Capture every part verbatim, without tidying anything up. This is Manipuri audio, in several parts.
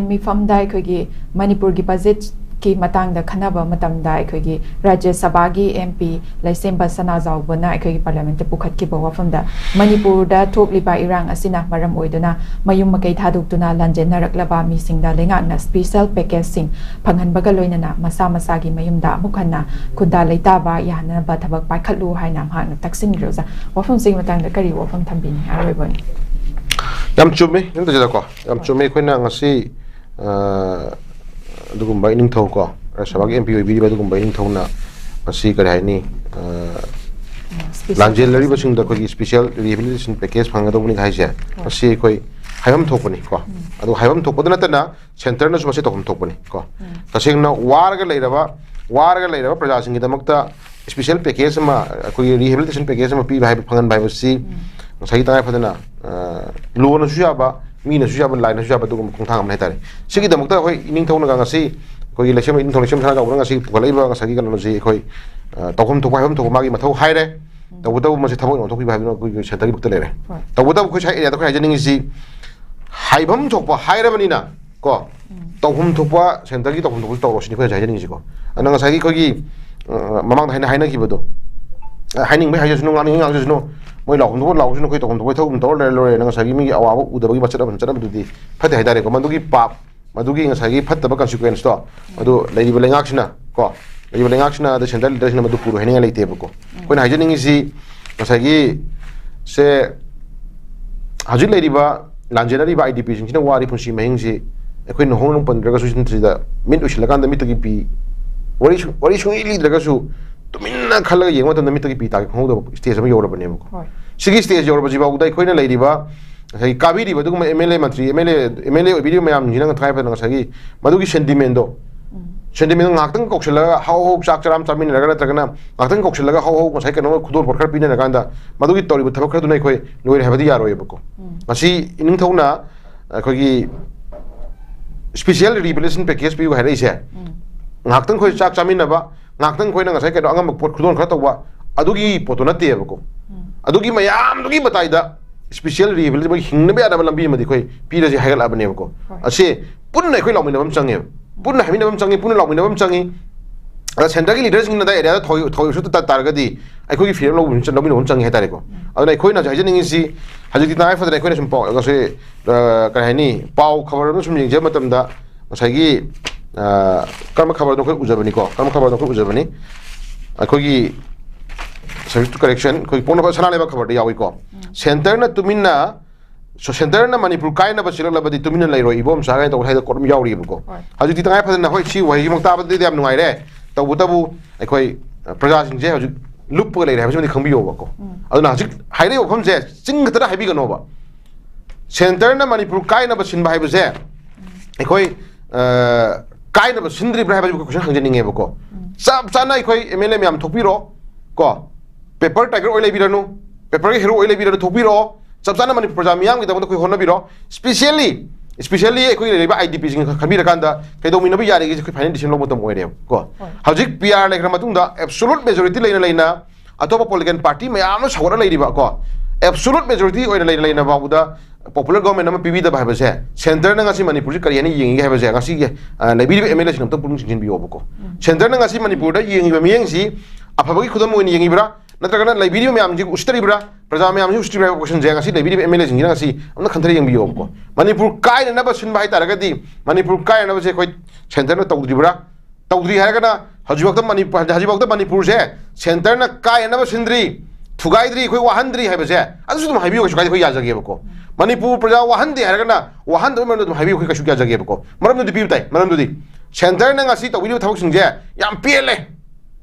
ꯃꯤꯐꯝꯗ ꯑꯩꯈꯣꯏꯒꯤ ꯃꯅꯤꯄꯨꯔꯒꯤ ꯕꯖꯦꯠꯀꯤ ꯃꯇꯥꯡꯗ ꯈꯟꯅꯕ ꯃꯇꯝꯗ ꯑꯩꯈꯣꯏꯒꯤ ꯔꯥꯖ꯭ꯌ ꯁꯚꯥꯒꯤ ꯑꯦꯝ ꯄꯤ ꯂꯩꯁꯦꯝꯕ ꯁꯅꯥꯖꯥꯎꯕꯅ ꯑꯩꯈꯣꯏꯒꯤ ꯄꯥꯔꯂꯤꯌꯥꯃꯦꯟꯠꯇ ꯄꯨꯈꯠꯈꯤꯕ ꯋꯥꯐꯝꯗ ꯃꯅꯤꯄꯨꯔꯗ ꯊꯣꯛꯂꯤꯕ ꯏꯔꯥꯡ ꯑꯁꯤꯅ ꯃꯔꯝ ꯑꯣꯏꯗꯨꯅ ꯃꯌꯨꯝ ꯃꯀꯩ ꯊꯥꯗꯣꯛꯇꯨꯅ ꯂꯥꯟꯖꯦꯟꯅꯔꯛꯂꯕ ꯃꯤꯁꯤꯡꯗ ꯂꯩꯉꯥꯛꯅ ꯁ꯭ꯄꯤꯁꯦꯜ ꯄꯦꯀꯦꯖꯁꯤꯡ ꯐꯪꯍꯟꯕꯒ ꯂꯣꯏꯅꯅ ꯃꯁꯥ ꯃꯁꯥꯒꯤ ꯃꯌꯨꯝꯗ ꯑꯃꯨꯛ ꯍꯟꯅ ꯈꯨꯟꯗꯥ ꯂꯩꯇꯥꯕ ꯌꯥꯍꯟꯅꯕ ꯊꯕꯛ ꯄꯥꯏꯈꯠꯂꯨ ꯍꯥꯏꯅ ꯃꯍꯥꯛꯅ ꯇꯛꯁꯤꯟꯈ꯭ꯔꯦ꯫ ꯑꯣꯖꯥ, ꯋꯥꯐꯝꯁꯤꯒꯤ ꯃꯇꯥꯡꯗ ꯀꯔꯤ ꯋꯥꯐꯝ ꯊꯝꯕꯤꯅꯤꯡꯉꯤ? ꯑꯔꯣꯏꯕ ꯑꯣꯏꯅ꯫ ꯌꯥꯝ ꯆꯨꯝꯃꯤ, ꯅꯪ ꯇꯧꯖꯔꯀꯣ꯫ ꯌꯥꯝ ꯆꯨꯝꯃꯤ꯫ ꯑꯩꯈꯣꯏꯅ ꯉꯁꯤ, ꯑ, ꯑꯗꯨꯒꯨꯝꯕ ꯏꯅꯤꯡꯊꯧ ꯀꯣ, ꯔꯥꯖ꯭ꯌ ꯁꯚꯥꯒꯤ ꯑꯦꯝ ꯄꯤ ꯑꯣꯏꯕꯤꯔꯤꯕ ꯑꯗꯨꯒꯨꯝꯕ ꯏꯅꯤꯡꯊꯧꯅ ꯉꯁꯤ ꯀꯔꯤ ꯍꯥꯏꯅꯤ, ꯑ, ꯂꯥꯟꯖꯦꯜꯅꯔꯤꯕꯁꯤꯡꯗ ꯑꯩꯈꯣꯏꯒꯤ ꯁ꯭ꯄꯤꯁꯦꯜ ꯔꯤꯍꯦꯕꯤꯂꯤꯇꯦꯁꯟ ꯄꯦꯀꯦꯖ ꯐꯪꯒꯗꯧꯕꯅꯤ ꯍꯥꯏꯁꯦ, ꯃꯁꯤ ꯑꯩꯈꯣꯏ ꯍꯥꯏꯐꯝ ꯊꯣꯛꯄꯅꯤ ꯀꯣ꯫ ꯑꯗꯨ ꯍꯥꯏꯐꯝ ꯊꯣꯛꯄꯗ ꯅꯠꯇꯅ ꯁꯦꯟꯇꯔꯅꯁꯨ ꯃꯁꯤ ꯇꯧꯐꯝ ꯊꯣꯛꯄꯅꯤ ꯀꯣ꯫ ꯇꯁꯦꯡꯅ ꯋꯥꯔꯒ ꯂꯩꯔꯕ, ꯋꯥꯔꯒ ꯂꯩꯔꯕ ꯄ꯭ꯔꯖꯥꯁꯤꯡꯒꯤꯗꯃꯛꯇ ꯁ꯭ꯄꯤꯁꯦꯜ ꯄꯦꯀꯦꯖ ꯑꯃ, ꯑꯩꯈꯣꯏꯒꯤ ꯔꯤꯍꯦꯕꯤꯂꯤꯇꯦꯁꯟ ꯄꯦꯀꯦꯖ ꯑꯃ ꯄꯤꯕ ꯍꯥꯏꯕ, ꯐꯪꯍꯟꯕ ꯍꯥꯏꯕꯁꯤ ꯉꯁꯥꯏꯒꯤ ꯇꯉꯥꯏ ꯐꯗꯅ, ꯑ, ꯂꯣꯅꯁꯨ ꯌꯥꯕ, ꯃꯤꯅꯁꯨ ꯌꯥꯕ, ꯂꯥꯏꯅꯁꯨ ꯌꯥꯕ ꯑꯗꯨꯒꯨꯝꯕ ꯈꯣꯡꯊꯥꯡ ꯑꯃꯅꯤ ꯍꯥꯏꯇꯥꯔꯦ꯫ ꯁꯤꯒꯤꯗꯃꯛꯇ ꯑꯩꯈꯣꯏ ꯏꯅꯤꯡꯊꯧꯅꯒ ꯉꯁꯤ, ꯑꯩꯈꯣꯏꯒꯤ ꯂꯩꯁꯦꯝꯕ ꯏꯅꯤꯡꯊꯧ ꯂꯩꯁꯦꯝꯕ ꯁꯅꯥꯖꯥꯎꯕꯅ ꯉꯁꯤ ꯄꯨꯈꯠꯂꯛꯏꯕ ꯉꯁꯥꯏꯒꯤ ꯀꯩꯅꯣꯁꯤ ꯑꯩꯈꯣꯏ, ꯑ, ꯇꯧꯐꯝ ꯊꯣꯛꯄ, ꯍꯥꯏꯐꯝ ꯊꯣꯛꯄ ꯃꯥꯒꯤ ꯃꯊꯧ ꯍꯥꯏꯔꯦ꯫ ꯇꯧꯕꯇꯕꯨ ꯃꯁꯤ ꯊꯕꯛ ꯑꯣꯏꯅ ꯑꯣꯟꯊꯣꯛꯄꯤꯕ ꯍꯥꯏꯕꯗꯨꯅ ꯑꯩꯈꯣꯏꯒꯤ ꯁꯦꯟꯇꯔꯒꯤ ꯃꯈꯨꯠꯇ ꯂꯩꯔꯦ꯫ ꯍꯣꯏ꯫ ꯇꯧꯕꯇꯕꯨ ꯑꯩꯈꯣꯏ ꯁ꯭ꯋꯥꯏ ꯑꯦꯔꯤꯌꯥꯗ ꯑꯩꯈꯣꯏ ꯍꯥꯏꯖꯅꯤꯡꯉꯤꯁꯤ, ꯍꯥꯏꯐꯝ ꯊꯣꯛꯄ ꯍꯥꯏꯔꯕꯅꯤꯅ ꯀꯣ, ꯎꯝ꯫ ꯇꯧꯐꯝ ꯊꯣꯛꯄ, ꯁꯦꯟꯇꯔꯒꯤ ꯇꯧꯐꯝ ꯊꯣꯛꯄꯁꯨ ꯇꯧꯔꯣ ꯁꯤꯅꯤ ꯑꯩꯈꯣꯏ ꯍꯧꯖꯤꯛ ꯍꯥꯏꯖꯅꯤꯡꯉꯤꯁꯤꯀꯣ꯫ ꯑꯗꯨꯅ ꯉꯁꯥꯏꯒꯤ ꯑꯩꯈꯣꯏꯒꯤ, ꯑ, ꯃꯃꯥꯡꯗ ꯍꯥꯏꯅ-, ꯍꯥꯏꯅꯈꯤꯕꯗꯣ, ꯑ, ꯍꯥꯏꯅꯤꯡꯕꯩ ꯍꯥꯏꯖꯁꯅꯨ, ꯉꯥꯡꯅꯤꯡꯕꯩ ꯉꯥꯡꯖꯁꯅꯨ, ꯃꯣꯏ ꯂꯥꯎꯐꯝ ꯊꯣꯛꯄ ꯂꯥꯎꯁꯅꯨ, ꯑꯩꯈꯣꯏ ꯇꯧꯐꯝ ꯊꯣꯛꯄ ꯊꯕꯛ ꯑꯗꯨꯝ ꯇꯧꯔ ꯂꯩꯔ ꯂꯣꯏꯔꯦꯅ ꯉꯁꯥꯏꯒꯤ ꯃꯤꯒꯤ ꯑꯋꯥꯕ ꯎꯗꯕꯒꯤ ꯋꯥꯆꯠ ꯑꯃ ꯆꯠꯅꯕꯗꯨꯗꯤ ꯐꯠꯇꯦ ꯍꯥꯏꯇꯥꯔꯦꯀꯣ꯫ ꯃꯗꯨꯒꯤ ꯄꯥꯞ, ꯃꯗꯨꯒꯤ ꯉꯁꯥꯏꯒꯤ ꯐꯠꯇꯕ ꯀꯟꯁꯤꯀ꯭ꯋꯦꯟꯁꯇꯣ, ꯑꯗꯨ ꯂꯩꯔꯤꯕ ꯂꯩꯉꯥꯛꯁꯤꯅ ꯀꯣ, ꯂꯩꯔꯤꯕ ꯂꯩꯉꯥꯛꯁꯤꯅ ꯑꯗ ꯁꯦꯟꯇꯔ ꯂꯤꯗꯔꯁꯤꯡꯅ ꯃꯗꯨ ꯄꯨꯔꯣꯏ ꯍꯥꯏꯅꯤꯡꯉꯥꯏ ꯂꯩꯇꯦꯕꯀꯣ꯫ ꯑꯩꯈꯣꯏꯅ ꯍꯥꯏꯖꯅꯤꯡꯉꯤꯁꯤ ꯉꯁꯥꯏꯒꯤ ꯁꯦ ꯍꯧꯖꯤꯛ ꯂꯩꯔꯤꯕ ꯂꯥꯟꯖꯦꯟꯅꯔꯤꯕ ꯑꯥꯏ ꯗꯤ ꯄꯤꯁꯤꯡꯁꯤꯅ ꯋꯥꯔꯤ ꯄꯨꯟꯁꯤ ꯃꯍꯤꯡꯁꯤ ꯑꯩꯈꯣꯏꯅ ꯍꯣꯡꯅ ꯄꯟꯗ꯭ꯔꯒꯁꯨ ꯁꯤꯗ ꯃꯤꯠ ꯎꯏꯁꯤꯜꯂꯀꯥꯟꯗ ꯃꯤꯠꯇꯒꯤ ꯄꯤ, ꯋꯥꯔꯤ ꯁꯨ-, ꯋꯥꯔꯤ ꯁꯨꯡꯂꯤ ꯂꯤꯗ꯭ꯔꯒꯁꯨ ꯇꯨꯃꯤꯟꯅ ꯈꯜꯂꯒ ꯌꯦꯡꯕ ꯃꯇꯝꯗ ꯃꯤꯠꯇꯒꯤ ꯄꯤ ꯇꯥꯒꯦ ꯈꯪꯍꯧꯗꯕ ꯁ꯭ꯇꯦꯖ ꯑꯃ ꯌꯧꯔꯕꯅꯦꯕꯀꯣ꯫ ꯍꯣꯏ꯫ ꯁꯤꯒꯤ ꯁ꯭ꯇꯦꯖ ꯌꯧꯔꯕꯁꯤꯐꯥꯎꯗ ꯑꯩꯈꯣꯏꯅ ꯂꯩꯔꯤꯕ ꯉꯁꯥꯏꯒꯤ ꯀꯥꯕꯤꯔꯤꯕ ꯑꯗꯨꯒꯨꯝꯕ ꯑꯦꯝ ꯑꯦꯜ ꯑꯦ ꯃꯟꯇ꯭ꯔꯤ, M L A, M L A ꯑꯣꯏꯕꯤꯔꯤꯕ ꯃꯌꯥꯝꯁꯤꯡꯁꯤꯅ ꯇꯉꯥꯏ ꯐꯗꯅ ꯉꯁꯥꯏꯒꯤ ꯃꯗꯨꯒꯤ ꯁꯦꯟꯇꯤꯃꯦꯟꯗꯣ, ꯁꯦꯟꯇꯤꯃꯦꯟꯗꯣ ꯉꯥꯏꯍꯥꯛꯇꯪ ꯀꯧꯁꯤꯜꯂꯒ ꯍꯥꯎ ꯍꯥꯎ ꯆꯥꯛ ꯆꯔꯥ ꯑꯃ ꯆꯥꯃꯤꯟꯅꯔꯒ ꯅꯠꯇ꯭ꯔꯒꯅ ꯉꯥꯏꯍꯥꯛꯇꯪ ꯀꯧꯁꯤꯜꯂꯒ ꯍꯥꯎ ꯍꯥꯎ ꯉꯁꯥꯏ ꯀꯩꯅꯣ ꯈꯨꯗꯣꯜ ꯄꯣꯠ ꯈꯔ ꯄꯤꯅꯔꯀꯥꯟꯗ ꯃꯗꯨꯒꯤ ꯇꯧꯔꯤꯕ ꯊꯕꯛ ꯈꯔꯗꯨꯅ ꯑꯩꯈꯣꯏ ꯂꯣꯏꯔꯦ ꯍꯥꯏꯕꯗꯤ ꯌꯥꯔꯣꯏꯕꯀꯣ꯫ ꯉꯁꯤ ꯏꯅꯤꯡꯊꯧꯅ ꯑꯩꯈꯣꯏꯒꯤ ꯁ꯭ꯄꯤꯁꯦꯜ ꯔꯤꯍꯦꯕꯤꯂꯤꯇꯦꯁꯟ ꯄꯦꯀꯦꯖ ꯄꯤꯌꯨ ꯍꯥꯏꯔꯛꯏꯁꯦ, ꯉꯥꯏꯍꯥꯛꯇꯪ ꯑꯩꯈꯣꯏ ꯆꯥꯛ ꯆꯥꯃꯤꯟꯅꯕ, ꯉꯥꯏꯍꯥꯛꯇꯪ ꯑꯩꯈꯣꯏꯅ ꯉꯁꯥꯏ ꯀꯩꯅꯣ ꯑꯉꯝꯕ ꯄꯣꯠ ꯈꯨꯗꯣꯜ ꯈꯔ ꯇꯧꯕ, ꯑꯗꯨꯒꯤ ꯄꯣꯠꯇꯣ ꯅꯠꯇꯦꯕꯀꯣ꯫ ꯑꯗꯨꯒꯤ ꯃꯌꯥꯝꯗꯨꯒꯤ ꯃꯇꯥꯏꯗ ꯁ꯭ꯄꯤꯁꯦꯜ ꯔꯤꯍꯦꯕꯤꯂꯤꯇꯦꯁꯟ ꯍꯤꯡꯅꯕ ꯌꯥꯅꯕ ꯂꯝꯕꯤ ꯑꯃꯗꯤ ꯑꯩꯈꯣꯏ ꯄꯤꯔꯁꯤ ꯍꯥꯏꯒꯠꯂꯛꯑꯕꯅꯦꯕꯀꯣ꯫ ꯍꯣꯏ꯫ ꯑꯁꯤ ꯄꯨꯟꯅ ꯑꯩꯈꯣꯏ ꯂꯥꯎꯃꯤꯟꯅꯕ ꯑꯃ ꯆꯪꯉꯦꯕ꯫ ꯄꯨꯟꯅ ꯍꯥꯏꯃꯤꯟꯅꯕ ꯑꯃ ꯆꯪꯉꯤ, ꯄꯨꯟꯅ ꯂꯥꯎꯃꯤꯟꯅꯕ ꯑꯃ ꯆꯪꯉꯤ꯫ ꯑꯗ centreꯒꯤ leaderꯁꯤꯡꯅ ꯑꯗꯥꯏ areaꯗ ꯊꯧ-, ꯊꯧꯑꯣꯏ ꯎꯁꯨ ꯇꯥ-, ꯇꯥꯔꯒꯗꯤ ꯑꯩꯈꯣꯏꯒꯤ ꯐꯤꯔꯦꯞ ꯂꯧꯕ-, ꯂꯧꯃꯤꯟꯅꯕ ꯑꯃ ꯆꯪꯉꯤ ꯍꯥꯏꯇꯥꯔꯦꯀꯣ꯫ ꯑꯗꯨꯅ ꯑꯩꯈꯣꯏꯅ ꯍꯧꯖꯤꯛ ꯍꯥꯏꯖꯅꯤꯡꯉꯤꯁꯤ, ꯍꯧꯖꯤꯛꯇꯤ ꯇꯉꯥꯏ ꯐꯗꯅ ꯑꯩꯈꯣꯏꯅ ꯁꯨꯝ ꯄꯥꯎ, ꯉꯁꯤ, ꯑ, ꯀꯔꯤ ꯍꯥꯏꯅꯤ, ꯄꯥꯎ ꯈꯕꯔ ꯑꯃ ꯁꯨꯝ ꯌꯦꯡꯖꯕ ꯃꯇꯝꯗ ꯉꯁꯥꯏꯒꯤ, ꯑ, ꯀꯔꯝꯕ ꯈꯕꯔꯅꯣ ꯑꯩꯈꯣꯏ ꯎꯖꯕꯅꯤꯀꯣ, ꯀꯔꯝꯕ ꯈꯕꯔꯅꯣ ꯑꯩꯈꯣꯏ ꯎꯖꯕꯅꯤ? ꯑꯩꯈꯣꯏꯒꯤ, sorry, correction, ꯑꯩꯈꯣꯏ ꯄꯣꯛꯅꯐꯝ ꯁꯅꯥ ꯂꯩꯕꯥꯛ ꯈꯕꯔꯗ ꯌꯥꯎꯏꯀꯣ꯫ Centreꯅ ꯇꯨꯃꯤꯟꯅ, so, centreꯅ ꯃꯅꯤꯄꯨꯔ ꯀꯥꯏꯅꯕ ꯁꯤꯜꯂꯛꯂꯕꯗꯤ ꯇꯨꯃꯤꯟꯅ ꯂꯩꯔꯣꯏ ꯏꯕꯣꯝꯆꯥ ꯀꯥꯏꯅ ꯇꯧꯕ ꯍꯥꯏꯗ ꯀꯣꯠ ꯑꯃ ꯌꯥꯎꯔꯤꯕꯀꯣ꯫ ꯍꯣꯏ꯫ ꯍꯧꯖꯤꯛꯇꯤ ꯇꯉꯥꯏ ꯐꯗꯅ, ꯍꯣꯏ, ꯁꯤ ꯋꯥꯍꯩꯁꯤꯃꯛ ꯇꯥꯕꯗꯗꯤ ꯌꯥꯝ ꯅꯨꯡꯉꯥꯏꯔꯦ꯫ ꯇꯧꯕꯇꯕꯨ ꯑꯩꯈꯣꯏ, ꯑ, ꯄ꯭ꯔꯖꯥꯁꯤꯡꯁꯦ ꯍꯧꯖꯤꯛ ꯂꯨꯞꯄꯒ ꯂꯩꯔꯦ ꯍꯥꯏꯕꯁꯤꯃꯗꯤ ꯈꯪꯕꯤꯌꯣꯕꯀꯣ꯫ ꯑꯗꯨꯅ ꯍꯧꯖꯤꯛ ꯍꯥꯏꯔꯤꯕ ꯋꯥꯐꯝꯁꯦ ꯆꯤꯡ ꯈꯛꯇꯗ ꯍꯥꯏꯕꯤꯒꯅꯣꯕ꯫ Centreꯅ ꯃꯅꯤꯄꯨꯔ ꯀꯥꯏꯅꯕ ꯁꯤꯟꯕ ꯍꯥꯏꯕꯁꯦ ꯑꯩꯈꯣꯏ, ꯑ, ꯀꯥꯏꯅꯕ ꯁꯤꯟꯗ꯭ꯔꯤꯕ꯭ꯔꯥ ꯍꯥꯏꯕꯁꯤ question ꯍꯪꯖꯅꯤꯡꯉꯦꯕꯀꯣ꯫ ꯆꯞ ꯆꯥꯅ ꯑꯩꯈꯣꯏ MLA ꯃꯌꯥꯝ ꯊꯣꯛꯄꯤꯔꯣ ꯀꯣ, paper tiger ꯑꯣꯏ ꯂꯩꯕꯤꯔꯅꯨ, paperꯒꯤ hero ꯑꯣꯏ ꯂꯩꯕꯤꯔꯅꯨ, ꯊꯣꯛꯄꯤꯔꯛꯑꯣ꯫ ꯆꯞ ꯆꯥꯅ ꯃꯅꯤꯄꯨꯔ ꯄ꯭ꯔꯖꯥ ꯃꯤꯌꯥꯝꯒꯤꯗꯃꯛꯇ ꯑꯩꯈꯣꯏ ꯍꯣꯠꯅꯕꯤꯔꯣ꯫ Specially, specially ꯑꯩꯈꯣꯏꯒꯤ ꯂꯩꯔꯤꯕ IDPꯁꯤꯡ ꯈꯟꯕꯤꯔꯀꯥꯟꯗ ꯀꯩꯗꯧꯃꯤꯟꯅꯕ ꯌꯥꯔꯤꯒꯦꯁꯦ ꯑꯩꯈꯣꯏ final decision ꯂꯧꯕ ꯃꯇꯝ ꯑꯣꯏꯔꯦꯕ ꯀꯣ꯫ ꯍꯣꯏ꯫ ꯍꯧꯖꯤꯛ PR ꯂꯩꯈ꯭ꯔ ꯃꯇꯨꯡꯗ absolute majority ꯂꯩꯅ ꯂꯩꯅ ꯑꯇꯣꯞꯄ political party ꯃꯌꯥꯝ ꯑꯃ ꯁꯧꯒꯠꯂ ꯂꯩꯔꯤꯕ ꯀꯣ, absolute majority ꯑꯣꯏꯅ ꯂꯩꯅ ꯂꯩꯅ ꯐꯥꯎꯕꯗ popular government ꯑꯃ ꯄꯤꯕꯤꯗꯕ ꯍꯥꯏꯕꯁꯦ, centreꯅ ꯉꯁꯤ ꯃꯅꯤꯄꯨꯔꯁꯤ ꯀꯔꯤ ꯍꯥꯏꯅ ꯌꯦꯡꯉꯤꯒꯦ ꯍꯥꯏꯕꯁꯦ ꯉꯁꯤꯒꯤ, ꯑ, ꯂꯩꯕꯤꯔꯤꯕ MLAꯁꯤꯡ ꯑꯝꯇꯪ ꯄꯨꯛꯅꯤꯡ ꯆꯤꯡꯁꯤꯟꯕꯤꯌꯣꯕꯀꯣ꯫ Centreꯅ ꯉꯁꯤ ꯃꯅꯤꯄꯨꯔꯗ ꯌꯦꯡꯉꯤꯕ ꯃꯤꯠꯌꯦꯡꯁꯤ ꯑꯐꯕꯒꯤ ꯈꯨꯗꯝ ꯑꯣꯏꯅ ꯌꯦꯡꯉꯤꯕ꯭ꯔꯥ, ꯅꯠꯇ꯭ꯔꯒꯅ ꯂꯩꯕꯤꯔꯤꯕ ꯃꯌꯥꯝꯁꯤ ꯎꯁꯤꯠꯇꯔꯤꯕ꯭ꯔꯥ, ꯄ꯭ꯔꯖꯥ ꯃꯌꯥꯝꯁꯤ ꯎꯁꯤꯠꯇ꯭ꯔꯤꯕ꯭ꯔꯥ ꯍꯥꯏꯕ questionꯁꯦ ꯉꯁꯤ ꯂꯩꯕꯤꯔꯤꯕ MLAꯁꯤꯡꯁꯤꯅ ꯉꯁꯤ ꯑꯝꯇ ꯈꯟꯊꯔ ꯌꯦꯡꯕꯤꯌꯣꯕꯀꯣ꯫ ꯃꯅꯤꯄꯨꯔ ꯀꯥꯏꯅꯅꯕ ꯁꯤꯟꯕ ꯍꯥꯏꯇꯥꯔꯒꯗꯤ, ꯃꯅꯤꯄꯨꯔ ꯀꯥꯏꯅꯅꯕꯁꯦ ꯑꯩꯈꯣꯏ centreꯅ ꯇꯧꯗ꯭ꯔꯤꯕ꯭ꯔꯥ? ꯇꯧꯗ꯭ꯔꯤ ꯍꯥꯏꯔꯒꯅ ꯍꯧꯖꯤꯛꯐꯥꯎꯗ ꯃꯅꯤꯄꯨꯔ, ꯍꯧꯖꯤꯛꯐꯥꯎꯗ ꯃꯅꯤꯄꯨꯔꯁꯦ centreꯅ ꯀꯥꯏꯅꯅꯕ ꯁꯤꯟꯗ꯭ꯔꯤ, ꯊꯨꯒꯥꯏꯗ꯭ꯔꯤ, ꯑꯩꯈꯣꯏ ꯋꯥꯍꯟꯗ꯭ꯔꯤ ꯍꯥꯏꯕꯁꯦ ꯑꯗꯨꯁꯨ ꯑꯗꯨꯝ ꯍꯥꯏꯕꯤꯌꯨ, ꯀꯩꯁꯨ ꯀꯥꯏꯗꯦ, ꯑꯩꯈꯣꯏ ꯌꯥꯖꯒꯦꯕꯀꯣ꯫ ꯃꯅꯤꯄꯨꯔ ꯄ꯭ꯔꯖꯥ ꯋꯥꯍꯟꯗꯦ ꯍꯥꯏꯔꯒꯅ ꯋꯥꯍꯟꯗꯕꯒꯤ ꯃꯔꯝꯗꯣ ꯑꯗꯨꯝ ꯍꯥꯏꯕꯤꯌꯨ, ꯑꯩꯈꯣꯏ ꯀꯩꯁꯨ ꯌꯥꯖꯒꯦꯕꯀꯣ꯫ ꯃꯔꯝꯗꯨꯗꯤ ꯄꯤꯕ ꯇꯥꯏ, ꯃꯔꯝꯗꯨꯗꯤ centreꯅ ꯉꯁꯤ ꯇꯧꯕꯤꯔꯤꯕ ꯊꯕꯛꯁꯤꯡꯁꯦ ꯌꯥꯝ ꯄꯦꯜꯂꯦ꯫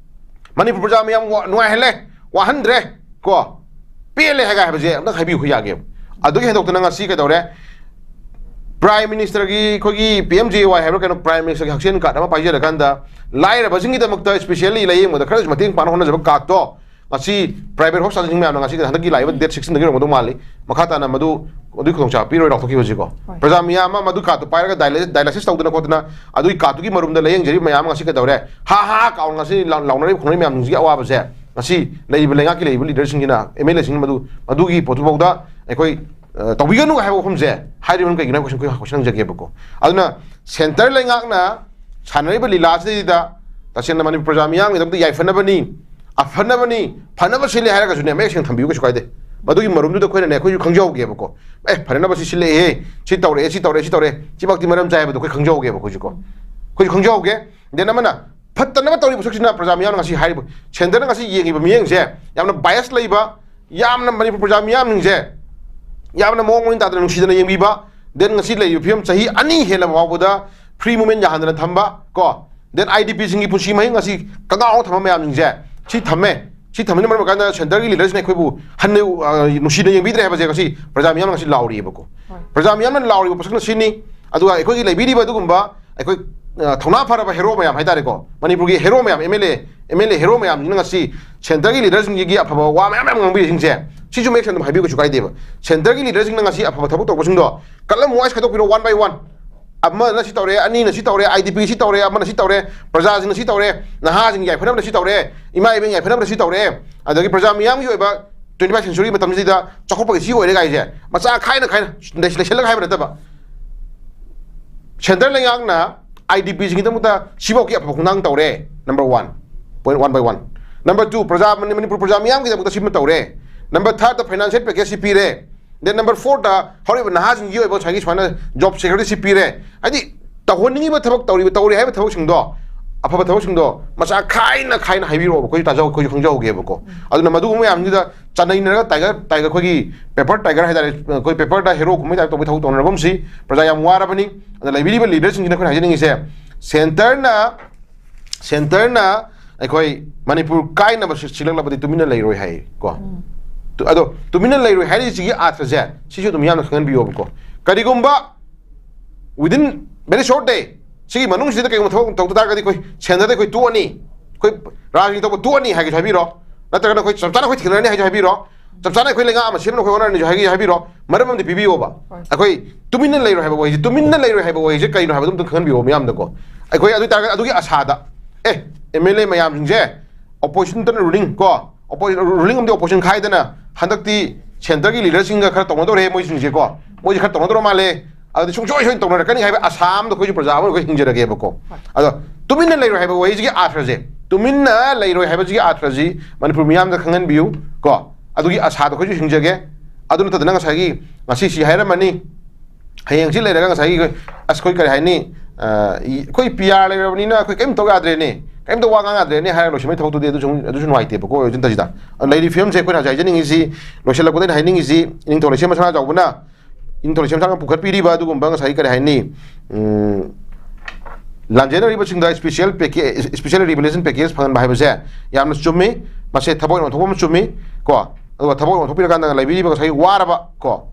ꯃꯅꯤꯄꯨꯔ ꯄ꯭ꯔꯖꯥ ꯃꯌꯥꯝ ꯋꯥ-, ꯅꯨꯡꯉꯥꯏꯍꯜꯂꯦ, ꯋꯥꯍꯟꯗ꯭ꯔꯦ ꯀꯣ, ꯄꯦꯜꯂꯦ ꯍꯥꯏꯒ ꯍꯥꯏꯕꯁꯦ ꯑꯝꯇꯪ ꯍꯥꯏꯕꯤꯌꯨ, ꯑꯩꯈꯣꯏ ꯌꯥꯒꯦꯕ꯫ ꯑꯗꯨꯒꯤ ꯍꯦꯟꯗꯣꯛꯇꯅ ꯉꯁꯤ ꯀꯩꯗꯧꯔꯦ? Prime Ministerꯒꯤ ꯑꯩꯈꯣꯏꯒꯤ PMJAY ꯍꯥꯏꯕ꯭ꯔꯥ ꯀꯩꯅꯣ, Prime Ministerꯒꯤ ꯍꯛꯁꯦꯜ card ꯑꯃ ꯄꯥꯏꯖꯔꯀꯥꯟꯗ ꯂꯥꯏꯔꯕꯁꯤꯡꯒꯤꯗꯃꯛꯇ specially ꯂꯥꯏꯌꯦꯡꯕꯗ ꯈꯔꯁꯨ ꯃꯇꯦꯡ ꯄꯥꯡꯅ ꯍꯣꯠꯅꯖꯕ cardꯇꯣ ꯉꯁꯤ private hospitalꯁꯤꯡ ꯃꯌꯥꯝꯅ ꯉꯁꯤ ꯍꯟꯗꯛꯀꯤ ꯂꯥꯛꯏꯕ date sixteenꯗꯒꯤ ꯑꯣꯏꯔꯝꯒꯗꯧ ꯃꯥꯜꯂꯤ, ꯃꯈꯥ ꯇꯥꯅ ꯃꯗꯨ ꯑꯗꯨꯒꯤ ꯈꯨꯗꯣꯡꯆꯥꯕ ꯄꯤꯔꯣꯏ ꯂꯥꯎꯊꯣꯛꯈꯤꯕꯁꯤꯀꯣ꯫ ꯍꯣꯏ꯫ ꯄ꯭ꯔꯖꯥ ꯃꯤꯌꯥꯝ ꯑꯃ ꯃꯗꯨ cardꯇꯨ ꯄꯥꯏꯔꯒ dialysis, dialysis ꯇꯧꯗꯅ ꯈꯣꯠꯇꯅ ꯑꯗꯨꯒꯤ cardꯇꯨꯒꯤ ꯃꯔꯨꯝꯗ ꯂꯥꯏꯌꯦꯡꯖꯔꯤꯕ ꯃꯌꯥꯝ ꯑꯃ ꯉꯁꯤ ꯀꯩꯗꯧꯔꯦ? ꯍꯥ ꯍꯥ ꯍꯥ ꯀꯥꯎꯅ ꯉꯁꯤ ꯂꯥꯎ-, ꯂꯥꯎꯅꯔꯤꯕ ꯈꯣꯡꯅꯔꯤꯕ ꯃꯌꯥꯝꯁꯤꯡꯁꯤꯒꯤ ꯑꯋꯥꯕꯁꯦ ꯉꯁꯤ ꯂꯩꯔꯤꯕ ꯂꯩꯉꯥꯛꯀꯤ ꯂꯩꯔꯤꯕ leaderꯁꯤꯡꯁꯤꯅ, MLAꯁꯤꯡꯅ ꯃꯗꯨ, ꯃꯗꯨꯒꯤ ꯄꯣꯠꯇꯨꯐꯥꯎꯗ ꯑꯩꯈꯣꯏ ꯑ, ꯇꯧꯕꯤꯒꯅꯨ ꯍꯥꯏꯕ ꯋꯥꯐꯝꯁꯦ ꯍꯥꯏꯔꯤꯕ ꯃꯔꯝ ꯀꯩꯒꯤꯅꯣ ꯍꯥꯏꯕ ꯀꯣꯏꯁꯟ, ꯀꯣꯏꯁꯟ ꯍꯪꯖꯒꯦꯕꯀꯣ꯫ ꯑꯗꯨꯅ ꯁꯦꯟꯇꯔ ꯂꯩꯉꯥꯛꯅ ꯁꯥꯟꯅꯔꯤꯕ ꯂꯤꯂꯥꯁꯤꯗꯩꯗ ꯇꯁꯦꯡꯅ ꯃꯅꯤꯄꯨꯔ ꯄ꯭ꯔꯖꯥ ꯃꯤꯌꯥꯝꯒꯤꯗꯃꯛꯇ ꯌꯥꯏꯐꯅꯕꯅꯤ, ꯑꯐꯅꯕꯅꯤ, ꯐꯅꯕ ꯁꯤꯜꯂꯦ ꯍꯥꯏꯔꯒꯁꯨꯅꯦ, ꯃꯌꯦꯛ ꯁꯦꯡꯅ ꯊꯝꯕꯤꯌꯨ, ꯀꯩꯁꯨ ꯀꯥꯏꯗꯦ꯫ ꯃꯗꯨꯒꯤ ꯃꯔꯨꯝꯗꯨꯗ ꯑꯩꯈꯣꯏꯅꯅꯦ, ꯑꯩꯈꯣꯏꯁꯨ ꯈꯪꯖꯍꯧꯒꯦꯕꯀꯣ꯫ ꯑꯦ, ꯐꯅꯅꯕ ꯁꯤ ꯁꯤꯜꯂꯛꯑꯦꯍꯦ, ꯁꯤ ꯇꯧꯔꯛꯑꯦ, ꯁꯤ ꯇꯧꯔꯛꯑꯦ, ꯁꯤ ꯇꯧꯔꯛꯑꯦ, ꯁꯤꯃꯛꯇꯤ ꯃꯔꯝ ꯆꯥꯏ ꯍꯥꯏꯕꯗꯣ ꯑꯩꯈꯣꯏ ꯈꯪꯖꯍꯧꯒꯦꯕ, ꯑꯩꯈꯣꯏꯁꯨꯀꯣ꯫ ꯑꯩꯈꯣꯏꯁꯨ ꯈꯪꯖꯍꯧꯒꯦ꯫ Then ꯑꯃꯅ ꯐꯠꯇꯅꯕ ꯇꯧꯔꯤꯕ ꯁꯛꯁꯤꯅ ꯄ꯭ꯔꯖꯥ ꯃꯤꯌꯥꯝꯅ ꯉꯁꯤ ꯍꯥꯏꯔꯤꯕ, ꯁꯦꯟꯇꯔꯅ ꯉꯁꯤ ꯌꯦꯡꯉꯤꯕ ꯃꯤꯠꯌꯦꯡꯁꯦ ꯌꯥꯝꯅ bias ꯂꯩꯕ, ꯌꯥꯝꯅ ꯃꯅꯤꯄꯨꯔ ꯄ꯭ꯔꯖꯥ ꯃꯤꯌꯥꯝꯁꯤꯡꯁꯦ ꯌꯥꯝꯅ ꯃꯑꯣꯡ ꯃꯔꯤꯟ ꯇꯥꯗꯅ ꯅꯨꯡꯁꯤꯗꯅ ꯌꯦꯡꯕꯤꯕ, then ꯉꯁꯤ ꯂꯩꯔꯤꯕ ꯐꯤꯕꯝ ꯆꯍꯤ ꯑꯅꯤ ꯍꯦꯜꯂꯕ ꯐꯥꯎꯕꯗ free movement ꯌꯥꯍꯟꯗꯅ ꯊꯝꯕ ꯀꯣ, then IDPꯁꯤꯡꯒꯤ ꯄꯨꯟꯁꯤ ꯃꯍꯤꯡ ꯑꯁꯤ ꯀꯪꯉꯥꯎ ꯊꯝꯕ ꯃꯌꯥꯝꯁꯤꯡꯁꯦ, ꯁꯤ ꯊꯝꯃꯦ꯫ ꯁꯤ ꯊꯝꯕꯅ ꯃꯔꯝ ꯑꯣꯏꯔꯀꯥꯟꯗ ꯁꯦꯟꯇꯔꯒꯤ ꯂꯤꯗꯔꯁꯤꯡꯅ ꯑꯩꯈꯣꯏꯕꯨ ꯍꯟꯅ, ꯑ, ꯅꯨꯡꯁꯤꯅ ꯌꯦꯡꯕꯤꯗ꯭ꯔꯦ ꯍꯥꯏꯕꯁꯦ ꯉꯁꯤ ꯄ꯭ꯔꯖꯥ ꯃꯤꯌꯥꯝꯅ ꯉꯁꯤ ꯂꯥꯎꯔꯤꯑꯕꯀꯣ꯫ ꯍꯣꯏ꯫ ꯄ꯭ꯔꯖꯥ ꯃꯤꯌꯥꯝꯅ ꯂꯥꯎꯔꯤꯕ ꯄꯣꯠꯁꯛꯅ ꯁꯤꯅꯤ꯫ ꯑꯗꯨꯒ ꯑꯩꯈꯣꯏꯒꯤ ꯂꯩꯕꯤꯔꯤꯕ ꯑꯗꯨꯒꯨꯝꯕ ꯑꯩꯈꯣꯏ, ꯑ, ꯊꯧꯅꯥ ꯐꯔꯕ ꯍꯦꯔꯣ ꯃꯌꯥꯝ ꯍꯥꯏꯇꯥꯔꯦꯀꯣ, ꯃꯅꯤꯄꯨꯔꯒꯤ ꯍꯦꯔꯣ ꯃꯌꯥꯝ, MLA, MLA ꯍꯦꯔꯣ ꯃꯌꯥꯝꯁꯤꯅ ꯉꯁꯤ ꯁꯦꯟꯇꯔꯒꯤ ꯂꯤꯗꯔꯁꯤꯡꯁꯤꯒꯤ ꯑꯐꯕ ꯋꯥ ꯃꯌꯥꯝ ꯃꯌꯥꯝ ꯉꯥꯡꯕꯤꯔꯤꯁꯤꯡꯁꯦ, ꯁꯤꯁꯨ ꯃꯌꯦꯛ ꯁꯦꯡꯅ ꯑꯗꯨꯝ ꯍꯥꯏꯕꯤꯌꯨ, ꯀꯩꯁꯨ ꯀꯥꯏꯗꯦꯕ꯫ ꯁꯦꯟꯇꯔꯒꯤ ꯂꯤꯗꯔꯁꯤꯡꯅ ꯉꯁꯤ ꯑꯐꯕ ꯊꯕꯛ ꯇꯧꯕꯁꯤꯡꯗꯣ ꯀꯂꯝ ꯋꯥꯏꯁ ꯈꯥꯏꯗꯣꯛꯄꯤꯔꯣ, one by one꯫ ꯑꯃꯅ ꯁꯤ ꯇꯧꯔꯦ, ꯑꯅꯤꯅ ꯁꯤ ꯇꯧꯔꯦ, IDP ꯁꯤ ꯇꯧꯔꯦ, ꯑꯃꯅ ꯁꯤ ꯇꯧꯔꯦ, ꯄ꯭ꯔꯖꯥꯁꯤꯡꯅ ꯁꯤ ꯇꯧꯔꯦ, ꯅꯍꯥꯁꯤꯡ ꯌꯥꯏꯐꯅꯕꯅ ꯁꯤ ꯇꯧꯔꯦ, ꯏꯃꯥ ꯏꯕꯦꯟ ꯌꯥꯏꯐꯅꯕꯅ ꯁꯤ ꯇꯧꯔꯦ, ꯑꯗꯒꯤ ꯄ꯭ꯔꯖꯥ ꯃꯤꯌꯥꯝꯒꯤ ꯑꯣꯏꯕ twenty first century ꯃꯇꯝꯁꯤꯗ ꯆꯥꯎꯈꯠꯄꯒꯤ ꯁꯤ ꯑꯣꯏꯔꯦ ꯀꯥꯏꯁꯦ ꯃꯆꯥ ꯈꯥꯏꯅ ꯈꯥꯏꯅ ꯂꯩ-, ꯂꯩꯁꯜꯂꯒ ꯍꯥꯏꯕ ꯅꯠꯇꯕ, ꯁꯦꯟꯇꯔ ꯂꯩꯉꯥꯛꯅ IDPꯁꯤꯡꯒꯤꯗꯃꯛꯇ ꯁꯤꯐꯥꯎꯒꯤ ꯑꯐꯕ ꯈꯣꯡꯊꯥꯡ ꯇꯧꯔꯦ, number one, point one by one꯫ Number two, ꯄ꯭ꯔꯖꯥ, ꯃꯅꯤ-, ꯃꯅꯤꯄꯨꯔ ꯄ꯭ꯔꯖꯥ ꯃꯤꯌꯥꯝꯒꯤꯗꯃꯛꯇ ꯁꯤꯃ ꯇꯧꯔꯦ꯫ Number thirdꯇ financial package ꯁꯤ ꯄꯤꯔꯦ꯫ Then number fourꯇ ꯍꯧꯔꯤꯕ ꯅꯍꯥꯁꯤꯡꯒꯤ ꯑꯣꯏꯕ ꯉꯁꯥꯏꯒꯤ ꯁꯨꯃꯥꯏꯅ job security ꯁꯤ ꯄꯤꯔꯦ꯫ ꯍꯥꯏꯗꯤ ꯇꯧꯍꯟꯅꯤꯡꯉꯤꯕ ꯊꯕꯛ ꯇꯧꯔꯤꯕ, ꯇꯧꯔꯤ ꯍꯥꯏꯕ ꯊꯕꯛꯁꯤꯡꯗꯣ, ꯑꯐꯕ ꯊꯕꯛꯁꯤꯡꯗꯣ ꯃꯆꯥ ꯈꯥꯏꯅ ꯈꯥꯏꯅ ꯍꯥꯏꯕꯤꯔꯛꯑꯣꯕ, ꯑꯩꯈꯣꯏꯁꯨ ꯇꯥꯖꯍꯧ-, ꯑꯩꯈꯣꯏꯁꯨ ꯈꯪꯖꯍꯧꯒꯦꯕꯀꯣ꯫ ꯑꯗꯨꯅ ꯃꯗꯨꯒꯨꯝꯕ ꯃꯌꯥꯝꯁꯤꯗ ꯆꯥꯅꯩꯅꯔꯒ tiger, tiger ꯑꯩꯈꯣꯏꯒꯤ paper tiger ꯍꯥꯏꯇꯥꯔꯦ, ꯑꯩꯈꯣꯏ paperꯗ ꯍꯦꯔꯣ ꯀꯨꯝꯕꯩ type ꯇꯧꯕꯒꯤ ꯊꯕꯛ ꯇꯧꯅꯔꯒꯨꯝꯁꯤ꯫ ꯄ꯭ꯔꯖꯥ ꯌꯥꯝ ꯋꯥꯔꯕꯅꯤ꯫ ꯑꯗ ꯂꯩꯕꯤꯔꯤꯕ ꯂꯤꯗꯔꯁꯤꯡꯁꯤꯅ ꯑꯩꯈꯣꯏꯅ ꯍꯥꯏꯖꯅꯤꯡꯉꯤꯁꯦ, ꯁꯦꯟꯇꯔꯅ, ꯁꯦꯟꯇꯔꯅ ꯑꯩꯈꯣꯏ ꯃꯅꯤꯄꯨꯔ ꯀꯥꯏꯅꯕ ꯁꯤ-, ꯁꯤꯜꯂꯛꯂꯕꯗꯤ ꯇꯨꯃꯤꯟꯅ ꯂꯩꯔꯣꯏ ꯍꯥꯏ ꯀꯣ꯫ ꯎꯝ꯫ ꯇꯨ-, ꯑꯗꯣ ꯇꯨꯃꯤꯟꯅ ꯂꯩꯔꯣꯏ ꯍꯥꯏꯔꯤꯁꯤꯒꯤ ꯑꯥꯔꯊꯁꯦ ꯁꯤꯁꯨ ꯑꯗꯨꯝ ꯌꯥꯝꯅ ꯈꯪꯍꯟꯕꯤꯌꯣꯕꯀꯣ꯫ ꯀꯔꯤꯒꯨꯝꯕ within very short day ꯁꯤꯒꯤ ꯃꯅꯨꯡꯁꯤꯗ ꯀꯩꯒꯨꯝꯕ ꯊꯕꯛ ꯇꯧꯗ ꯇꯥꯔꯒꯗꯤ ꯑꯩꯈꯣꯏ ꯁꯦꯟꯇꯔꯗ ꯑꯩꯈꯣꯏ ꯇꯣꯛꯑꯅꯤ, ꯑꯩꯈꯣꯏ ꯔꯥꯖꯅꯤꯇꯤ ꯇꯧꯕ ꯇꯣꯛꯑꯅꯤ ꯍꯥꯏꯒꯦꯁꯨ ꯍꯥꯏꯕꯤꯔꯣ, ꯅꯠꯇ꯭ꯔꯒꯅ ꯑꯩꯈꯣꯏ ꯆꯞ ꯆꯥꯅ ꯑꯩꯈꯣꯏ ꯊꯦꯡꯅꯔꯅꯤ ꯍꯥꯏꯁꯨ ꯍꯥꯏꯕꯤꯔꯣ, ꯆꯞ ꯆꯥꯅ ꯑꯩꯈꯣꯏ ꯂꯩꯉꯥꯛ ꯑꯃ ꯁꯦꯝꯅꯕ ꯑꯩꯈꯣꯏ ꯍꯣꯠꯅꯔꯅꯤꯁꯨ ꯍꯥꯏꯒꯦ ꯍꯥꯏꯕꯤꯔꯣ꯫ ꯃꯔꯝ ꯑꯃꯗꯤ ꯄꯤꯕꯤꯌꯣꯕ꯫ ꯍꯣꯏ꯫ ꯑꯩꯈꯣꯏ ꯇꯨꯃꯤꯟꯅ ꯂꯩꯔꯣꯏ ꯍꯥꯏꯕ ꯋꯥꯍꯩꯁꯦ, ꯇꯨꯃꯤꯟꯅ ꯂꯩꯔꯣꯏ ꯍꯥꯏꯕ ꯋꯥꯍꯩꯁꯦ ꯀꯩꯅꯣ ꯍꯥꯏꯕꯗꯨ ꯑꯝꯇ ꯈꯪꯍꯟꯕꯤꯌꯣ ꯃꯤꯌꯥꯝꯗꯀꯣ꯫ ꯑꯩꯈꯣꯏ ꯑꯗꯨ ꯑꯣꯏꯇꯥꯔꯒꯗꯤ ꯑꯗꯨꯒꯤ ꯑꯁꯥꯗ, ꯑꯦ, MLA ꯃꯌꯥꯝꯁꯤꯡꯁꯦ opposition ꯅꯠꯇꯅ ruling ꯀꯣ, opposition, ruling ꯑꯃꯗꯤ opposition ꯈꯥꯏꯗꯅ ꯍꯟꯗꯛꯇꯤ ꯁꯦꯟꯇꯔꯒꯤ ꯂꯤꯗꯔꯁꯤꯡꯒ ꯈꯔ ꯇꯧꯅꯗꯧꯔꯦ ꯃꯣꯏꯁꯤꯡꯁꯦꯀꯣ, ꯃꯣꯏꯁꯦ ꯈꯔ ꯇꯧꯅꯗꯧꯔ ꯃꯥꯜꯂꯦ, ꯑꯗꯨꯗꯤ ꯁꯨꯡꯁꯣꯏ ꯁꯣꯏꯗꯅ ꯇꯧꯅꯔꯛꯀꯅꯤ ꯍꯥꯏꯕ ꯑꯁꯥ ꯑꯃꯗ ꯑꯩꯈꯣꯏꯁꯨ ꯄ꯭ꯔꯖꯥ ꯑꯃ ꯑꯩꯈꯣꯏ ꯍꯤꯡꯖꯔꯒꯦꯕꯀꯣ꯫ ꯑꯗꯣ ꯇꯨꯃꯤꯟꯅ ꯂꯩꯔꯣꯏ ꯍꯥꯏꯕ ꯋꯥꯍꯩꯁꯤꯒꯤ ꯑꯥꯔꯊꯁꯦ, ꯇꯨꯃꯤꯟꯅ ꯂꯩꯔꯣꯏ ꯍꯥꯏꯕꯁꯤꯒꯤ ꯑꯥꯔꯊꯁꯤ ꯃꯅꯤꯄꯨꯔ ꯃꯤꯌꯥꯝꯗ ꯈꯪꯍꯟꯕꯤꯌꯨ ꯀꯣ꯫ ꯑꯗꯨꯒꯤ ꯑꯁꯥꯗ ꯑꯩꯈꯣꯏꯁꯨ ꯍꯤꯡꯖꯒꯦ꯫ ꯑꯗꯨ ꯅꯠꯇꯗꯅ ꯉꯁꯥꯏꯒꯤ ꯉꯁꯤ ꯁꯤ ꯍꯥꯏꯔꯝꯃꯅꯤ, ꯍꯌꯦꯡꯁꯤ ꯂꯩꯔꯒ ꯉꯁꯥꯏꯒꯤ ꯑꯩꯈꯣꯏ, ꯑꯁ, ꯑꯩꯈꯣꯏ ꯀꯔꯤ ꯍꯥꯏꯅꯤ, ꯑ, ꯏ-, ꯑꯩꯈꯣꯏ ꯄꯤ ꯑꯥꯔ ꯂꯩꯔꯕꯅꯤꯅ ꯑꯩꯈꯣꯏ ꯀꯔꯤꯝ ꯇꯧ ꯌꯥꯗ꯭ꯔꯦꯅꯦ, ꯀꯔꯤꯝꯇ ꯋꯥ ꯉꯥꯡ ꯌꯥꯗ꯭ꯔꯦꯅꯦ ꯍꯥꯏꯔꯒ ꯂꯣꯏꯁꯤꯟꯕꯒꯤ ꯊꯕꯛꯇꯨꯗꯤ ꯑꯗꯨꯁꯨ, ꯑꯗꯨꯁꯨ ꯅꯨꯡꯉꯥꯏꯇꯦꯕꯀꯣ꯫ ꯑꯣꯏꯔꯁꯤꯟ ꯇꯁꯤꯗ ꯂꯩꯔꯤ ꯐꯤꯕꯝꯁꯦ ꯑꯩꯈꯣꯏꯅ ꯍꯧꯖꯤꯛ ꯍꯥꯏꯖꯅꯤꯡꯉꯤꯁꯤ, ꯂꯣꯏꯁꯤꯜꯂꯛꯄꯗ ꯑꯩꯅ ꯍꯥꯏꯅꯤꯡꯉꯤꯁꯤ, ꯏꯅꯤꯡꯊꯧ ꯂꯩꯁꯦꯝꯕ ꯁꯅꯥ ꯆꯥꯎꯕꯅ, ꯏꯅꯤꯡꯊꯧ ꯂꯩꯁꯦꯝꯕ ꯁꯅꯥ ꯄꯨꯈꯠꯄꯤꯔꯤꯕ ꯑꯗꯨꯒꯨꯝꯕ ꯉꯁꯥꯏꯒꯤ ꯀꯔꯤ ꯍꯥꯏꯅꯤ, ꯎꯝ, ꯂꯥꯟꯖꯦꯟꯅꯔꯤꯕꯁꯤꯡꯗ special package, special rehabilitation package ꯐꯪꯍꯟꯕ ꯍꯥꯏꯕꯁꯦ ꯌꯥꯝꯅ ꯆꯨꯝꯃꯤ꯫ ꯃꯁꯦ ꯊꯕꯛ ꯑꯣꯏꯅ ꯑꯣꯟꯊꯣꯛꯄ ꯑꯃ ꯆꯨꯝꯃꯤ ꯀꯣ꯫ ꯑꯗꯨꯒ ꯊꯕꯛ ꯑꯣꯟꯊꯣꯛꯄꯤꯔꯀꯥꯟꯗ ꯂꯩꯕꯤꯔꯤꯕ ꯉꯁꯥꯏꯒꯤ ꯋꯥꯔꯕ ꯀꯣ,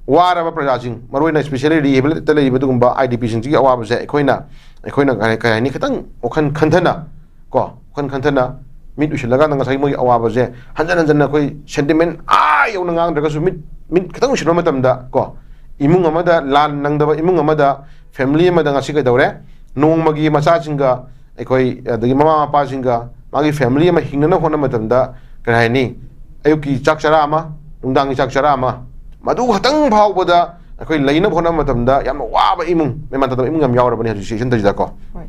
ꯋꯥꯔꯕ ꯄ꯭ꯔꯖꯥꯁꯤꯡ, ꯃꯔꯨꯑꯣꯏꯅ specially rehabilitate ꯂꯩꯔꯤꯕ ꯑꯗꯨꯒꯨꯝꯕ I D P ꯁꯤꯡꯁꯤꯒꯤ ꯑꯋꯥꯕꯁꯦ ꯑꯩꯈꯣꯏꯅ, ꯑꯩꯈꯣꯏꯅ ꯀꯩ, ꯀꯩ ꯍꯥꯏꯅꯤ, ꯈꯤꯇꯪ ꯋꯥꯈꯜ ꯈꯟꯊꯅ ꯀꯣ, ꯋꯥꯈꯜ ꯈꯟꯊꯅ ꯃꯤꯠ ꯎꯏꯁꯤꯜꯂꯀꯥꯟꯗ ꯉꯁꯥꯏꯒꯤ ꯃꯣꯏꯒꯤ ꯑꯋꯥꯕꯁꯦ ꯍꯟꯖꯟ ꯍꯟꯖꯟꯅ ꯑꯩꯈꯣꯏ sentiment ꯑꯥ ꯌꯧꯅ ꯉꯥꯡꯗ꯭ꯔꯒꯁꯨ ꯃꯤꯠ, ꯃꯤꯠ ꯈꯤꯇꯪ ꯎꯏꯁꯤꯟꯕ ꯃꯇꯝꯗ ꯀꯣ, ꯏꯃꯨꯡ ꯑꯃꯗ ꯂꯥꯟ ꯅꯪꯗꯕ ꯏꯃꯨꯡ ꯑꯃꯗ family ꯑꯃꯗ ꯉꯁꯤ ꯀꯩꯗꯧꯔꯦ, ꯅꯣꯡꯃꯒꯤ ꯃꯆꯥꯁꯤꯡꯒ ꯑꯩꯈꯣꯏ, ꯑꯗꯒꯤ ꯃꯃꯥ ꯃꯄꯥꯁꯤꯡꯒ ꯃꯥꯒꯤ family ꯑꯃ ꯍꯤꯡꯅꯅꯕ ꯍꯣꯠꯅꯕ ꯃꯇꯝꯗ, ꯀꯔꯤ ꯍꯥꯏꯅꯤ, ꯑꯌꯨꯛꯀꯤ ꯆꯥꯛ ꯆꯔꯥ ꯑꯃ, ꯅꯨꯡꯗꯥꯡꯒꯤ ꯆꯥꯛ ꯆꯔꯥ ꯑꯃ, ꯃꯗꯨ ꯈꯛꯇꯪ ꯐꯥꯎꯕꯗ ꯑꯩꯈꯣꯏ ꯂꯩꯅꯕ ꯍꯣꯠꯅꯕ ꯃꯇꯝꯗ ꯌꯥꯝꯅ ꯋꯥꯕ ꯏꯃꯨꯡ, ꯃꯦꯟꯃꯥꯟ ꯇꯥꯗꯕ ꯏꯃꯨꯡ ꯌꯥꯝ ꯌꯥꯎꯔꯕꯅꯤ ꯍꯧꯖꯤꯛ ꯁꯤꯆꯟꯁꯤꯗꯀꯣ꯫ ꯍꯣꯏ꯫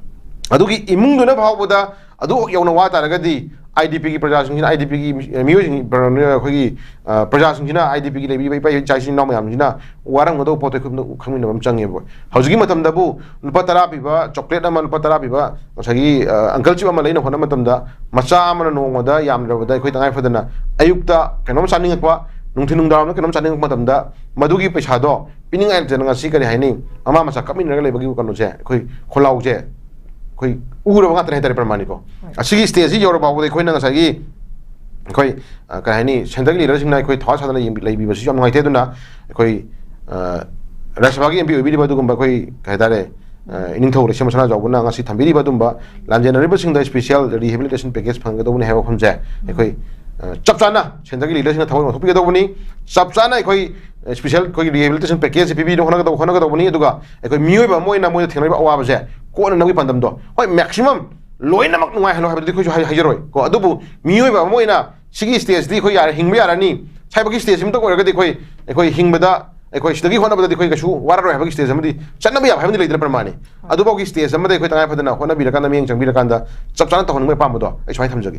ꯑꯗꯨꯒꯤ ꯏꯃꯨꯡꯗꯨꯅ ꯐꯥꯎꯕꯗ ꯑꯗꯨ ꯌꯧꯅ ꯋꯥ ꯇꯥꯔꯒꯗꯤ, I D P ꯒꯤ ꯄ꯭ꯔꯖꯥꯁꯤꯡꯁꯤꯅ, I D P ꯒꯤ ꯃꯤꯑꯣꯏꯁꯤꯡ, ꯑꯩꯈꯣꯏꯒꯤ, ꯑ, ꯄ꯭ꯔꯖꯥꯁꯤꯡꯁꯤꯅ, I D P ꯒꯤ ꯂꯩꯕꯤꯕ ꯏꯄꯥ ꯏꯆꯥ ꯏꯆꯤꯟ ꯏꯅꯥꯎ ꯃꯌꯥꯝꯁꯤꯅ ꯋꯥꯔꯝꯒꯗꯧꯕ ꯄꯣꯠꯇꯣ ꯑꯩꯈꯣꯏ ꯈꯪꯃꯤꯟꯅꯕ ꯑꯃ ꯆꯪꯉꯦꯕ꯫ ꯍꯧꯖꯤꯛꯀꯤ ꯃꯇꯝꯗꯕꯨ ꯂꯨꯄꯥ ꯇꯔꯥ ꯄꯤꯕ ꯆꯣꯀ꯭ꯂꯦꯠ ꯑꯃ, ꯂꯨꯄꯥ ꯇꯔꯥ ꯄꯤꯕ ꯉꯁꯥꯏꯒꯤ, ꯑ, uncle chip ꯑꯃ ꯂꯩꯅ ꯍꯣꯠꯅꯕ ꯃꯇꯝꯗ, ꯃꯆꯥ ꯑꯃꯅ ꯅꯣꯡꯃꯗ ꯌꯥꯝꯗ꯭ꯔꯕꯗ ꯑꯩꯈꯣꯏ ꯇꯉꯥꯏ ꯐꯗꯅ ꯑꯌꯨꯛꯇ ꯀꯩꯅꯣꯝ ꯆꯥꯅꯤꯡꯉꯛꯄ, ꯅꯨꯡꯊꯤꯜ ꯅꯨꯡꯗꯥꯡꯋꯥꯏꯔꯝꯗ ꯀꯩꯅꯣꯝ ꯆꯥꯅꯤꯡꯉꯛꯄ ꯃꯇꯝꯗ, ꯃꯗꯨꯒꯤ ꯄꯩꯁꯥꯗꯣ ꯄꯤꯅꯤꯡꯉꯥꯏ ꯂꯩꯇꯅ ꯉꯁꯤ, ꯀꯔꯤ ꯍꯥꯏꯅꯤ, ꯃꯃꯥ ꯃꯆꯥ ꯀꯞꯃꯤꯟꯅꯔꯒ ꯂꯩꯕꯒꯤ ꯀꯩꯅꯣꯁꯦ, ꯑꯩꯈꯣꯏ ꯈꯣꯜꯂꯥꯎꯁꯦ ꯑꯩꯈꯣꯏ ꯎꯔꯕ ꯉꯥꯛꯇꯅꯦ ꯍꯥꯏꯇꯥꯔꯦ, ꯄ꯭ꯔꯃꯥꯟꯅꯤꯀꯣ꯫ ꯍꯣꯏ꯫ ꯑꯁꯤꯒꯤ stage ꯁꯤ ꯌꯧꯔ ꯐꯥꯎꯕꯗ ꯑꯩꯈꯣꯏꯅ ꯉꯁꯥꯏꯒꯤ, ꯑꯩꯈꯣꯏ, ꯑ, ꯀꯔꯤ ꯍꯥꯏꯅꯤ, ꯁꯦꯟꯇꯔꯒꯤ ꯂꯤꯗꯔꯁꯤꯡꯅ ꯑꯩꯈꯣꯏ ꯊꯋꯥꯏ ꯁꯥꯗꯅ ꯌꯦꯡꯕꯤ-, ꯂꯩꯕꯤꯕꯁꯤꯁꯨ ꯌꯥꯝ ꯅꯨꯡꯉꯥꯏꯇꯦ꯫ ꯑꯗꯨꯅ ꯑꯩꯈꯣꯏ, ꯑ, ꯔꯥꯖ꯭ꯌ ꯁꯚꯥꯒꯤ M P ꯑꯣꯏꯕꯤꯔꯤꯕ ꯑꯗꯨꯒꯨꯝꯕ ꯑꯩꯈꯣꯏ, ꯀꯩ ꯍꯥꯏꯇꯥꯔꯦ, ꯑ, ꯏꯅꯤꯡꯊꯧ ꯂꯩꯁꯦꯝꯕ ꯁꯅꯥꯖꯥꯎꯕꯅ ꯉꯁꯤ ꯊꯝꯕꯤꯔꯤꯕ ꯑꯗꯨꯝꯕ ꯂꯥꯟꯖꯦꯟꯅꯔꯤꯕꯁꯤꯡꯗ special rehabilitation package ꯐꯪꯒꯗꯧꯕꯅꯤ ꯍꯥꯏꯕ ꯋꯥꯐꯝꯁꯦ ꯑꯩꯈꯣꯏ, ꯑ, ꯆꯞ ꯆꯥꯅ ꯁꯦꯟꯇꯔꯒꯤ ꯂꯤꯗꯔꯁꯤꯡꯅ ꯊꯑꯣꯏꯅ ꯑꯣꯟꯊꯣꯛꯄꯤꯒꯗꯧꯕꯅꯤ꯫ ꯆꯞ ꯆꯥꯅ ꯑꯩꯈꯣꯏ special ꯑꯩꯈꯣꯏꯒꯤ rehabilitation package ꯁꯦ ꯄꯤꯕꯤꯅꯕ ꯍꯣꯠꯅꯒꯗꯧꯕ, ꯍꯣꯠꯅꯒꯗꯧꯕꯅꯤ꯫ ꯑꯗꯨꯒ ꯑꯩꯈꯣꯏ ꯃꯤꯑꯣꯏꯕ ꯑꯃ ꯑꯣꯏꯅ ꯃꯣꯏꯗ ꯊꯦꯡꯅꯔꯤꯕ ꯑꯋꯥꯕꯁꯦ ꯀꯣꯟꯅꯅꯕꯒꯤ ꯄꯥꯟꯗꯝꯗꯣ, ꯍꯣꯏ, maximum ꯂꯣꯏꯅꯃꯛ ꯅꯨꯡꯉꯥꯏꯍꯜꯂꯣ ꯍꯥꯏꯕꯗꯨꯗꯤ ꯑꯩꯈꯣꯏꯁꯨ ꯍꯥꯏ-, ꯍꯥꯏꯖꯔꯣꯏ ꯀꯣ꯫ ꯑꯗꯨꯕꯨ ꯃꯤꯑꯣꯏꯕ ꯑꯃ ꯑꯣꯏꯅ ꯁꯤꯒꯤ stage ꯇꯤ ꯑꯩꯈꯣꯏ ꯌꯥꯔꯦ, ꯍꯤꯡꯕ ꯌꯥꯔꯅꯤ, ꯍꯥꯏꯕꯒꯤ ꯁ꯭ꯇꯦꯖ ꯑꯃꯇ ꯑꯣꯏꯔꯒꯗꯤ ꯑꯩꯈꯣꯏ ꯑꯩꯈꯣꯏ ꯍꯤꯡꯕꯗ ꯑꯩꯈꯣꯏ ꯁꯤꯗꯒꯤ ꯍꯣꯠꯅꯕꯗꯗꯤ ꯑꯩꯈꯣꯏ ꯀꯩꯁꯨ ꯋꯥꯔꯔꯣꯏ ꯍꯥꯏꯕꯒꯤ ꯁ꯭ꯇꯦꯖ ꯑꯃꯗꯤ ꯆꯠꯅꯕ ꯌꯥꯕ ꯍꯥꯏꯕꯗꯤ ꯂꯩꯗꯅ ꯄ꯭ꯔꯃꯥꯅꯤ꯫ ꯑꯗꯨꯐꯥꯎꯒꯤ ꯁ꯭ꯇꯦꯖ ꯑꯃꯗ ꯑꯩꯈꯣꯏ ꯇꯉꯥꯏ ꯐꯗꯅ ꯍꯣꯠꯅꯕꯤꯔꯀꯥꯟꯗ, ꯃꯤꯠꯌꯦꯡ ꯆꯪꯕꯤꯔꯀꯥꯟꯗ ꯆꯞ ꯆꯥꯅ ꯇꯧꯍꯟꯅꯤꯡꯕꯒꯤ ꯑꯄꯥꯝꯕꯗꯣ ꯑꯩ ꯁꯨꯃꯥꯏꯅ ꯊꯝꯖꯒꯦ꯫